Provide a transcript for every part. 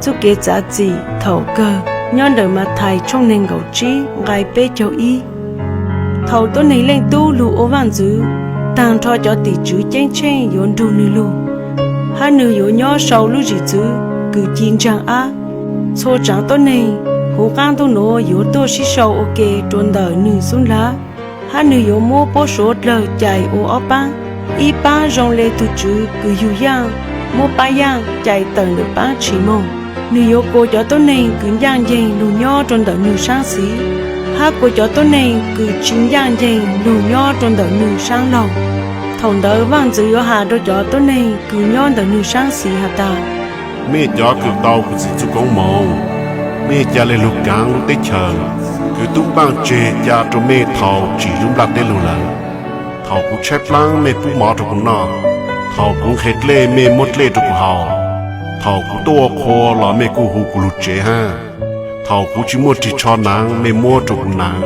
txoj kev txav txim thaum kawg nyob ntawm Mathais tshooj nees nkaum tsib nqai peb caug ib. Thaum tuab neeg leej tub lug ua vaaj ntxwv, taag nrho cov tim tswv ceeb tsheej yuav nrug nwg lug, hab nwg yuav nyob sau lub zim txwv kws ci ntsaag ab. Txhua tsaav tuab neeg huv qaab ntuj nuav yuav tuaj sib sau ua ke rua ntawm nwg xub nlab, hab nwg yuav muab puab suav dlawg cais ua ob paab, ib paab zoo le tug tswv kws yug yaaj muab paab yaaj cais tawm ntawm paab tshis moog. Nwg yuav kua cov tuab neeg kws ncaaj nceeg lug nyob rua ntawm nwg saab xiv, hab kua cov tuab neeg kws tsi ncaaj nceeg lug nyob rua ntawm nwg saab laug. Thaum ntawd vaaj ntxwv yuav has rua cov tuab neeg kws nyob ntawm nwg saab xiv has tas, mej cov kws tau kuv txiv txuj koob moov, mej ca le lug kaav lub teb chaws kws tub npaaj tseg ca rua mej thaum tsim lub nplaj teb lug lawm. Thaum kuv tshaib plaab mej pub mov rua kuv noj, thaum kuv nqhe dlej mej muab dlej rua kuv haus, thaum kuv tuaj ua qhua los mej kuj hu kuv lug tsev hab, thaum kuv tsi muaj rig tsho naav mej muab rua kuv naav,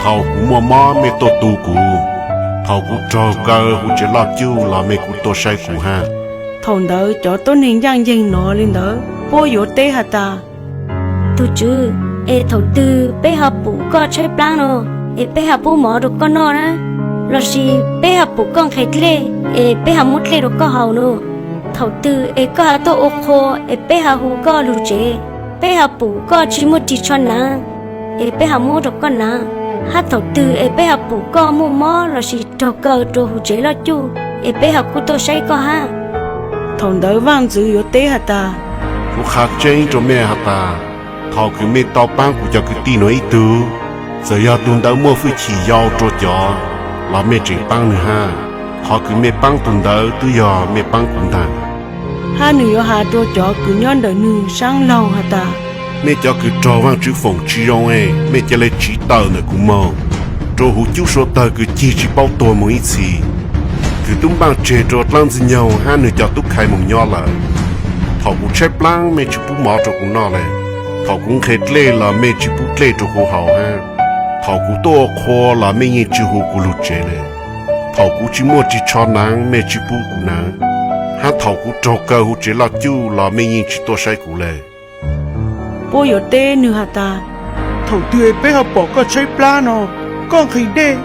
thaum kuv muaj mob mej tuaj tu kuv, thaum kuv raug kaw huv tsev loj cuj los mej kuj tuaj saib kuv hab. Thaum ntawd cov tuab neeg ncaaj nceeg nov le ntawd, puab yuav teb has tas, tug tswv, es thaum twg peb ho pum koj tshaib plaab no es peb ho pub mov rua koj noj na? Lossis peb ho pum koj nqhe dlej es peb ho muab dlej rua koj haus no? Thaum twg es koj ho tuaj ua qhua es peb ho hu koj lug tsev? Peb ho pum koj tsi muaj rig tsho naav es peb ho muab rua koj naav? Hab thaum twg es peb ho pum koj muaj mob lossis raug kaw rua huv tsev loj cuj es peb ho kuj tuaj saib koj hab? Thaum ntawd vaaj ntxwv yuav teb has tas, kuv qha tseeb rua mej has tas, thaum kws mej tau paab kuv cov kwv tij nuav ib tug, txawm yog tug ntawd muaj fwj chim yau rua cov los mej tseem paab nwg hab, qhov kws mej paab tug ntawd twb yog mej paab kuv ntag. Hab nwg yuav has rua cov kws nyob ntawm nwg saab laug has tas, mej cov kws raug Vaajtswv foom tsi zoo es mej ca le tsiv tawm ntawm kuv moog rua huv cub suav tawg kws cig tsi paub tuag moog ib txhis, kws tub npaaj tseg rua dlaab Ntxwg Nyoog hab nwg cov tub khais moog nyob lawm. Thaum kuv tshaib plaab mej tsi pub mov rua kuv noj le, thaum kuv nqhe dlej los mej tsi pub dlej rua kuv haus hab, thaum kuv tuaj ua qhua los mej yeej tsi hu kuv lug tsev le, thaum kuv tsi muaj rig tsho naav mej tsi pub kuv naav, hab thaum kuv raug kaw huv tsev loj cuj los mej yeej tsi tuaj saib kuv le. Puab yuav teb nwg has tas, thaum twg es peb ho pom koj tshaib plaab no, koj nqhis dlej,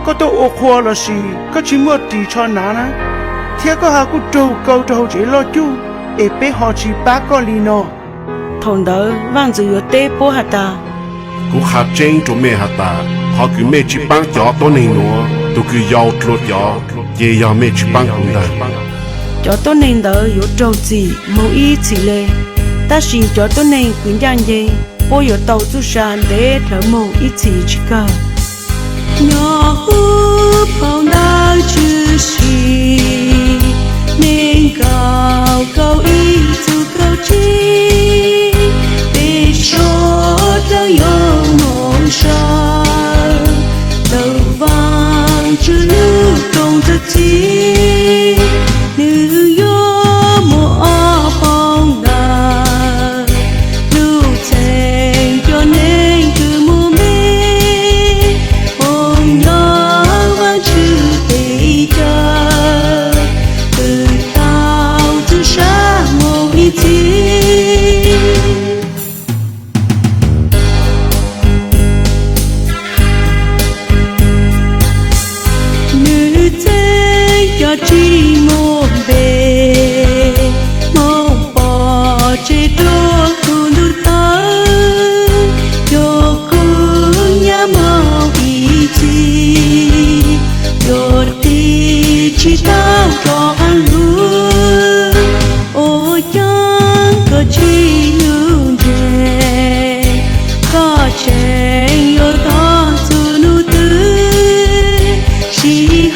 koj tuaj ua qhua lossis koj tsi muaj rig tsho naav na, thiab koj ho kuj raug kaw rua huv tsev loj cuj es peb ho tsi pab koj le no? Thaum ntawd vaaj ntxwv yuav teb puab has tas, kuv qha tseeb rua mej has tas, qhov kws mej tsi paab cov tuab neeg nuav, tug kws yau dlua cov, ces yog mej tsi paab kuv ntag. Cov tuab neeg ntawd yuav raug txim moog ib txhis le, tab sis cov tuab neeg kws ncaaj nceeg puab yuav tau txuj sa ntev dlawv moog ib txhis tsi kawg. Nyob huv phau ntawv Tshwm Sim neeg nkaum kaum ib txug kaum tsib, peb suav dlawg yuav moog sau ntawm Vaajtswv lub koom txuj txhib, nwg yuav muaj ob phau ntawv. Lub txheej cov neeg kws muaj npe, moog nyob Vaajtswv teb chaws, kws tau txuj sa moog ib txhis. Nwg txheej cov tsi muaj npe, moog pom tseg dlua huv ntuj tawv, yuav kub nyab moog ib txhis, yuav tig tsi tau rua qaab lug, ua caag koj tsi lug ntseg, koj tseem yuav tog txug nub twg, sij